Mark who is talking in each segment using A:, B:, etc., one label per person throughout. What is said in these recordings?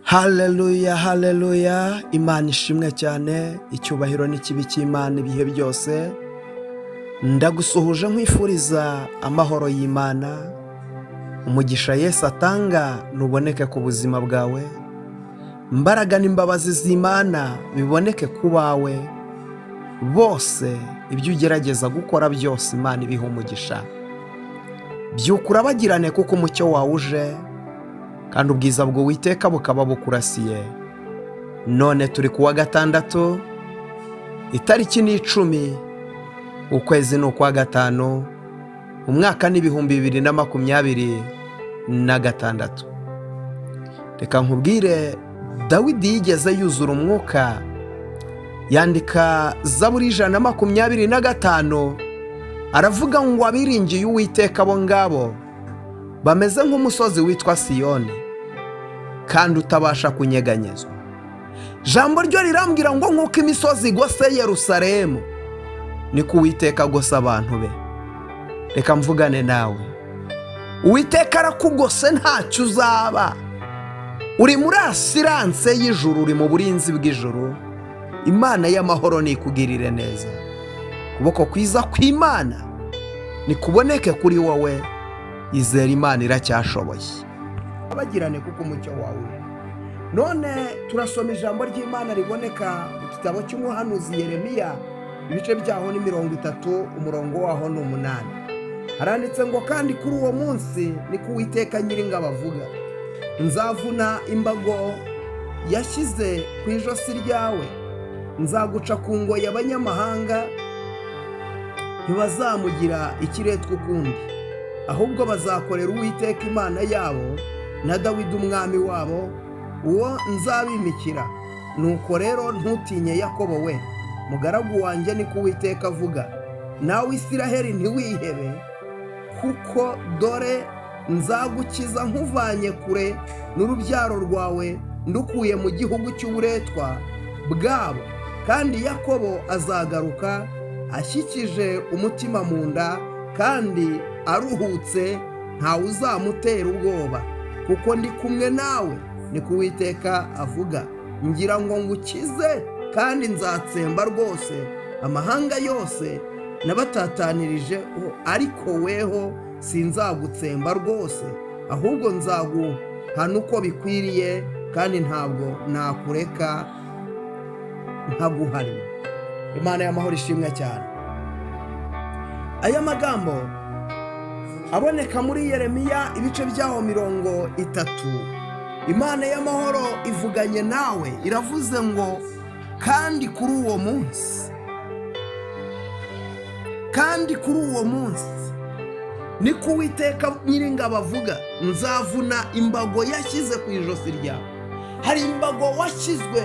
A: Haleluya, haleluya! Imana ishimwe cyane. Icyubahiro n'ikibi cy'Imana ibihe byose. Ndagusuhuje nkwifuriza amahoro y'Imana. Umugisha Yesu atanga nuboneke ku buzima bwawe. Imbaraga n'imbabazi z'Imana biboneke ku bawe bose. Ibyo ugerageza gukora byose, Imana ibiha umugisha. Byuka urabagirane, kuko umucyo wawe uje kandi ubwiza bw'Uwiteka bukaba bukurasiye. None turi ku wa gatandatu, itariki ni 10, ukwezi ni ukwa gatanu, umwaka ni 2026. Reka nkubwire, Dawidi yigeze yuzura Umwuka, yandika Zaburi 125, aravuga ngo: "Abiringiye Uwiteka, abo ngabo bameze nk'umusozi witwa Siyoni kandi utabasha kunyeganyezwa." Jambo ryo rirambwira ngo nk'uko imisozi igose Yerusalemu, niko Uwiteka agose abantu be. Reka mvugane nawe: Uwiteka arakugose, ntacyo uzaba. Uri muri assurance y'ijuru, uri mu burinzi bw'ijuru. Imana y'amahoro nikugirire neza. Ukuboko kwiza kw'Imana nikuboneke kuri wowe. Izera Imana, iracyashoboye. Abagirane, kuko umucyo wawe uri. None turasoma ijambo ry'Imana riboneka mu gitabo cy'umuhanuzi Yeremiya, ibice byaho ni 30, umurongo waho ni 8. Haranditse ngo: "Kandi kuri uwo munsi, niko Uwiteka Nyiringabo avuga, nzavuna imbago yashyize ku ijosi ryawe, nzaguca ku ngoyi, abanyamahanga ntibazamugira ikiretwa ukundi, ahubwo bazakorera Uwiteka Imana yabo na Dawidi umwami wabo, uwo nzabimikira. Nuko rero ntutinye, Yakobo we, mugaragu wanjye, niko Uwiteka avuga, nawe Isiraheli, ntiwihebe, kuko dore nzagukiza nkuvanye kure, n'urubyaro rwawe ndukuye mu gihugu cy'uburetwa bwabo. Kandi Yakobo azagaruka ashyikije umutima mu nda kandi aruhutse, ntawe uzamutera ubwoba, kuko ndi kumwe nawe, niko Uwiteka avuga, ngira ngo ngukize. Kandi nzatsemba rwose amahanga yose nabatatanirije, ariko weho sinzagutsemba rwose, ahubwo nzaguhana uko bikwiriye, kandi ntabwo nakureka nkaguhannye." Imana y'amahoro ishimwe cyane. Aya magambo aboneka muri Yeremiya, ibice byaho 30. Imana y'amahoro ivuganye nawe, iravuze ngo: "Kandi kuri uwo munsi, kandi kuri uwo munsi, niko Uwiteka Nyiringabo avuga, nzavuna imbago yashyize ku ijosi ryawe." Hari imbago washyizwe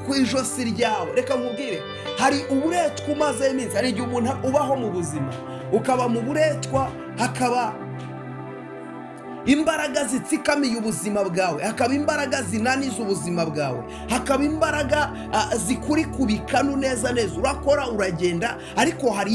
A: ku ijosi ryawe. Reka nkubwire, hari uburetwa umazeho iminsi. Hari igihe umuntu ubaho mu buzima, ukaba mu buretwa, hakaba imbaraga zitsikamiye ubuzima bwawe, hakaba imbaraga zinaniza ubuzima bwawe, hakaba imbaraga zikuri ku bikanu neza neza. Urakora, uragenda, ariko hari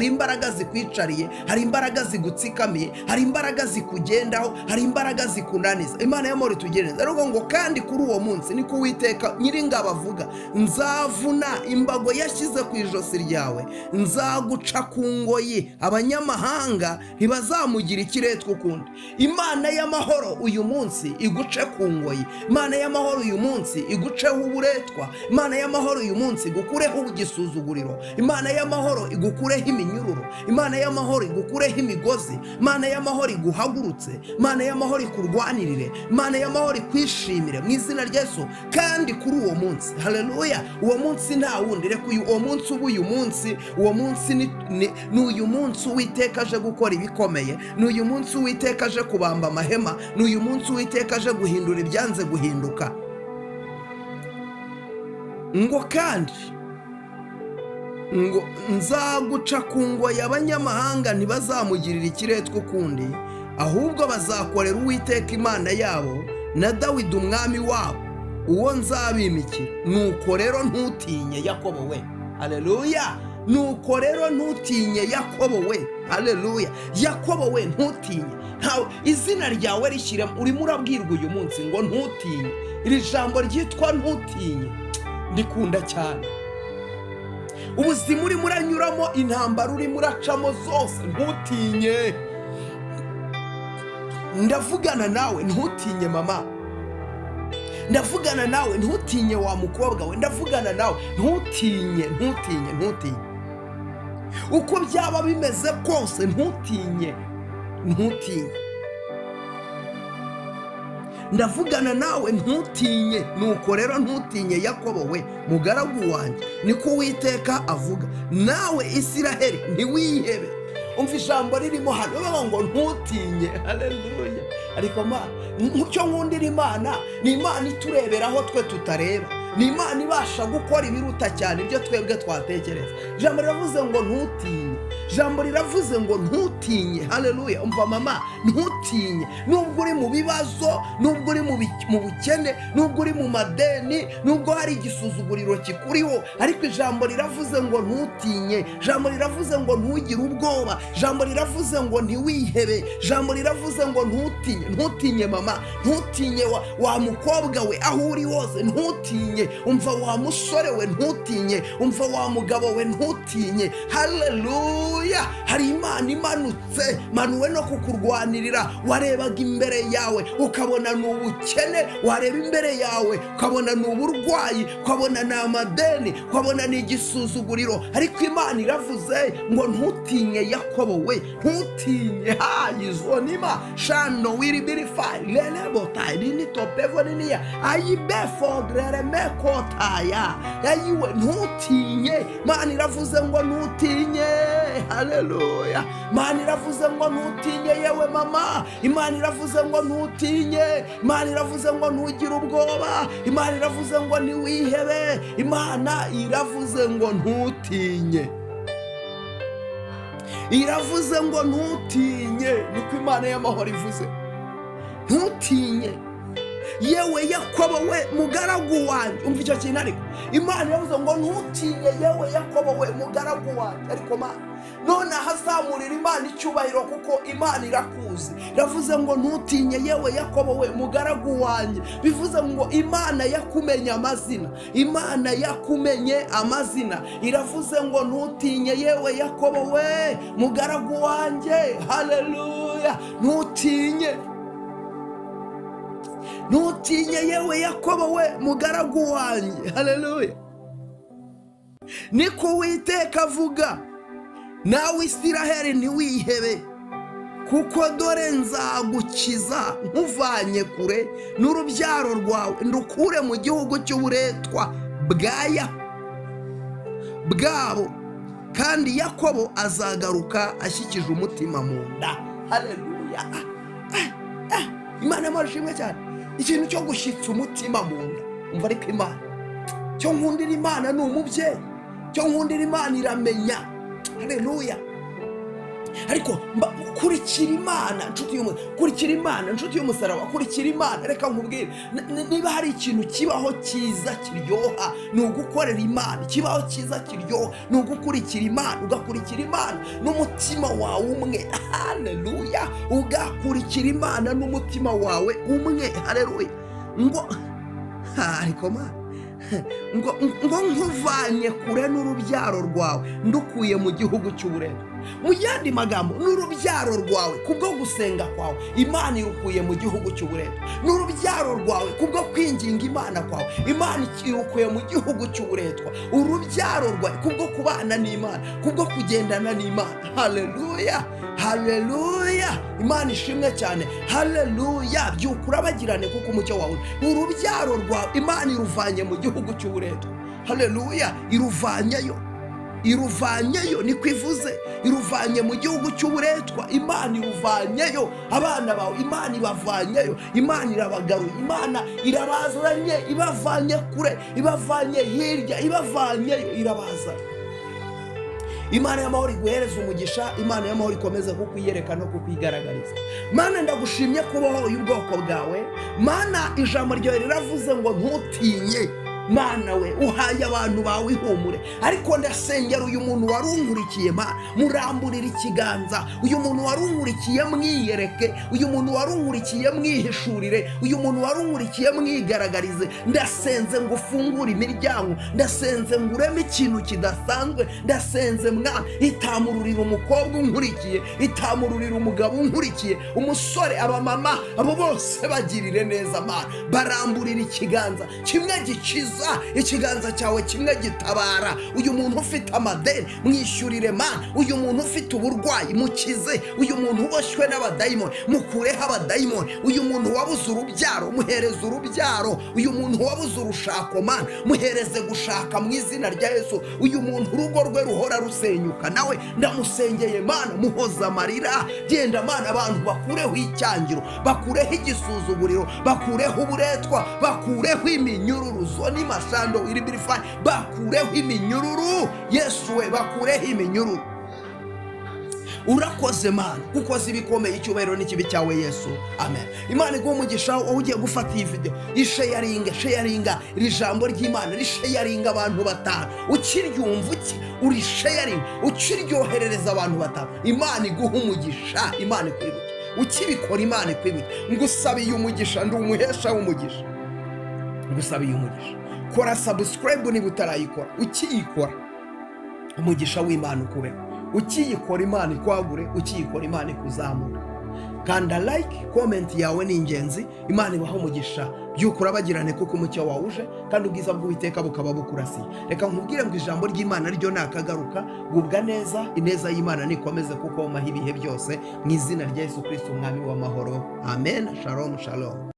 A: imbaraga zikwicariye, hari imbaraga zigutsikamiye, hari imbaraga zikugendaho, hari imbaraga zikunaniza. Imana y'amahoro itugire neza. Ariko ngo: "Kandi kuri uwo munsi, niko Uwiteka Nyiringabo avuga, nzavuna imbago yashyize ku ijosi ryawe, nzaguca ku ngoyi, abanyamahanga ntibazamugira ikiretwa ukundi." Imana y'amahoro uyu munsi iguce ku ngoyi. Imana y'amahoro uyu munsi iguceho uburetwa. Imana y'amahoro uyu munsi igukureho igisuzuguriro. Imana y'amahoro igukureho iminyururu. Imana y'amahoro igukureho imigozi. Imana y'amahoro iguhagurutse. Imana y'amahoro ikurwanirire. Imana y'amahoro ikwishimire mu izina rya Yesu. Kandi kuri uwo munsi, haleluya, uwo munsi nta wundi. Reka uwo munsi uba uyu munsi. Uwo munsi ni uyu munsi Uwiteka aje gukora ibikomeye. Ni uyu munsi Uwiteka aje kubamba amahema. Ni uyu munsi Uwiteka aje guhindura ibyanze guhinduka. Ngo kandi ngo: "Nzaguca ku ngoyi, abanyamahanga ntibazamugirira ikiretwa ukundi, ahubwo bazakorera Uwiteka Imana yabo na Dawidi umwami wabo, uwo nzabimikira. Nuko rero ntutinye, Yakobo we." Haleluya! Nuko rero ntutinye, Yakobo we. Haleluya! Yakobo we, ntutinye. Ntawe izina ryawe rishyiramo. Urimo urabwirwa uyu munsi ngo ntutinye. Iri jambo ryitwa ntutinye ndikunda cyane. Ubuzima urimo uranyuramo, intambara urimo uracamo zose, ntutinye. Ndavugana nawe, ntutinye mama. Ndavugana nawe, ntutinye wa mukobwa we. Ndavugana nawe, ntutinye, ntutinye, ntutinye. Uko byaba bimeze kose, ntutinye, ntutinye. Ndavugana nawe, ntutinye. Nuko rero ntutinye, Yakobo we, mugaragu wanjye, niko Uwiteka avuga, nawe Isiraheli, ntiwihebe. Umva ijambo ririmo hano, bavuga ngo ntutinye. Haleluya! Ariko ma icyo nkundira Imana ni Imana itureberaho twe tutareba, ni Imana ibasha gukora ibiruta cyane ibyo twebwe twatekereza. Ijambo riravuze ngo ntutinye. Ijambo riravuze ngo ntutinye. Haleluya! Umva mama, ntutinye. Nubwo uri mu bibazo, nubwo uri mu bukene, nubwo uri mu madeni, nubwo hari igisuzuguriro kikuriho, ariko ijambo riravuze ngo ntutinye. Ijambo riravuze ngo ntugire ubwoba. Ijambo riravuze ngo ntiwihebe. Ijambo riravuze ngo ntutinye. Ntutinye mama, ntutinye wa mukobwa we, aho uri hose ntutinye. Umva wa musore we, ntutinye. Umva wa mugabo we, ntutinye. Haleluya! Hari Imana imanutse, manuwe no kukurwanirira. Warebaga imbere yawe ukabona ni ubukene, wareba imbere yawe ukabona ni uburwayi, ukabona ni amadeni, ukabona ni igisuzuguriro, ariko Imana iravuze ngo ntutinye, Yakobo we, ntutinye. Hayizonima shano wiribirifayi lelebotayi rinitopevo niniya ayibefodreremekotaya yayiwe. Ntutinye. Mana iravuze ngo ntutinye. Haleluya! Mana iravuze ngo ntutinye. Yewe mama, Imana iravuze ngo ntutinye. Imana iravuze ngo ntugire ubwoba. Imana iravuze ngo ntiwihebe. Imana iravuze ngo ntutinye. Iravuze ngo ntutinye. Niko Imana y'amahoro ivuze. Ntutinye, yewe Yakobo we, mugaragu wanjye. Umva icyo kintu. Ariko Imana iravuze ngo ntutinye, yewe Yakobo we, mugaragu wanjye. Ariko Mana, none ahazamurira Imana icyubahiro, kuko Imana irakuzi. Iravuze ngo ntutinye, yewe Yakobo we, mugaragu wanjye. Bivuze ngo Imana yakumenye amazina. Imana yakumenye amazina. Iravuze ngo ntutinye, yewe Yakobo we, mugaragu wanjye. Haleluya! Ntutinye, ntutinye, yewe Yakobo we, mugaragu wanjye. Haleluya! Niko Uwiteka avuga, nawe Isiraheli, ntiwihebe, kuko dore nzagukiza nkuvanye kure, n'urubyaro rwawe ndukure mu gihugu cy'uburetwa bwaya bwabo, kandi Yakobo azagaruka ashyikije umutima mu nda. Haleluya! Imana y'amahoro ishimwe cyane. Ikintu cyo gushyitsa umutima mu nda. Umva, ariko Imana, cyo nkundira Imana ni umubyeyi. Cyo nkundira Imana, iramenya. Haleluya! Ariko kurikira Imana, nshuti kurikira Imana, nshuti y'umusaraba, kurikira Imana. Reka nkubwire, niba hari ikintu kibaho cyiza kiryoha, ni ugukorera Imana. Ikibaho cyiza kiryoha ni ugukurikira Imana, ugakurikira Imana n'umutima wawe umwe. Haleluya! Ugakurikira Imana n'umutima wawe umwe. Haleluya! Ngo ariko Mana, ngo nkuvanye kure n'urubyaro rwawe ndukuye mu gihugu cy'uburetwa. Mu yandi magambo, n'urubyaro rwawe, kubwo gusenga kwawe, Imana irukuye mu gihugu cy'uburetwa. N'urubyaro rwawe, kubwo kwinginga Imana kwawe, Imana irukuye mu gihugu cy'uburetwa. Urubyaro rwawe, kubwo kubana n'Imana, kubwo kugendana n'Imana. Haleluya, haleluya! Imana ishimwe cyane. Haleluya! Byuka urabagirane, kuko umucyo wawe. Urubyaro rwawe Imana iruvanye mu gihugu cy'uburetwa. Haleluya! Iruvanyeyo, iruvanyeyo, niko ivuze. Iruvanye mu gihugu cy'uburetwa. Imana iruvanyeyo. Abana bawe Imana ibavanyeyo. Imana irabagaruye. Imana irabazanye, ibavanye kure, ibavanye hirya, ibavanyeyo, irabazanye. Imana y'amahoro iguhereza umugisha. Imana y'amahoro ikomeze kukwiyereka no kukwigaragariza. Mana, ndagushimye kubaho uyu bwoko bwawe. Mana, ijambo ryawe riravuze ngo ntutinye. Mana we, uhaye abantu bawe ihumure. Ariko ndasengera uyu muntu wari unkurikiye, Mana, muramburira ikiganza. Uyu muntu wari unkurikiye, mwiyereke. Uyu muntu wari unkurikiye, mwihishurire. Uyu muntu wari unkurikiye, mwigaragarize. Ndasenze ngo ufungure imiryango, ndasenze ngo ureme ikintu kidasanzwe. Ndasenze, Mwana, itamururira umukobwa unkurikiye, itamururira umugabo unkurikiye, umusore, abamama, abo bose bagirire neza, Mana. Baramburira ikiganza kimwe gikiza, ikiganza cyawe kimwe gitabara. Uyu muntu ufite amadeni, mwishyurire, Mana. Uyu muntu ufite uburwayi, mukize. Uyu muntu uboshywe n'abadayimoni, mukureho abadayimoni. Uyu muntu wabuze urubyaro, muhereze urubyaro. Uyu muntu wabuze urushako, Mana, muhereze gushaka mu izina rya Yesu. Uyu muntu urugo rwe ruhora rusenyuka, nawe ndamusengeye, Mana, muhoza amarira. Genda, Mana, abantu bakureho icyangiro, bakureho igisuzuguriro, bakureho uburetwa, bakureho iminyururu zoni mashando iribirifayi, bakureho iminyururu. Yesu we, bakureho iminyururu. Urakoze, Mana, kuko uzi ibikomeye. Icyubahiro n'ikibi cyawe, Yesu, amen. Imana iguha umugisha. Wowe ugiye gufata iyi video, isharinga, sharinga iri jambo ry'Imana, risharinga abantu batanu. Ukiryumva uki urisharinga, ukiryoherereza abantu batanu. Imana iguha umugisha, Imana ikwibuke. Ukibikora, Imana ikwibuke. Ngusabiye umugisha, ndi umuhesha w'umugisha, ngusabiye umugisha. Kora subscribe niba utarayikora. Ukiyikora, umugisha w'Imana ukubeho. Ukiyikora, Imana ikwagure. Ukiyikora, Imana ikuzamura. Kanda like, comment yawe ni ingenzi. Imana ibaha umugisha. Byuka urabagirane, kuko umucyo wawuje kandi ubwiza bw'Uwiteka bukaba bukurasiye. Reka nkubwire ngo ijambo ry'Imana ryo nakagaruka. Gubwa neza, ineza y'Imana nikomeze kuko umaha ibihe byose, mu izina rya Yesu Kirisiti, Umwami w'amahoro, amen. Shalom, shalom.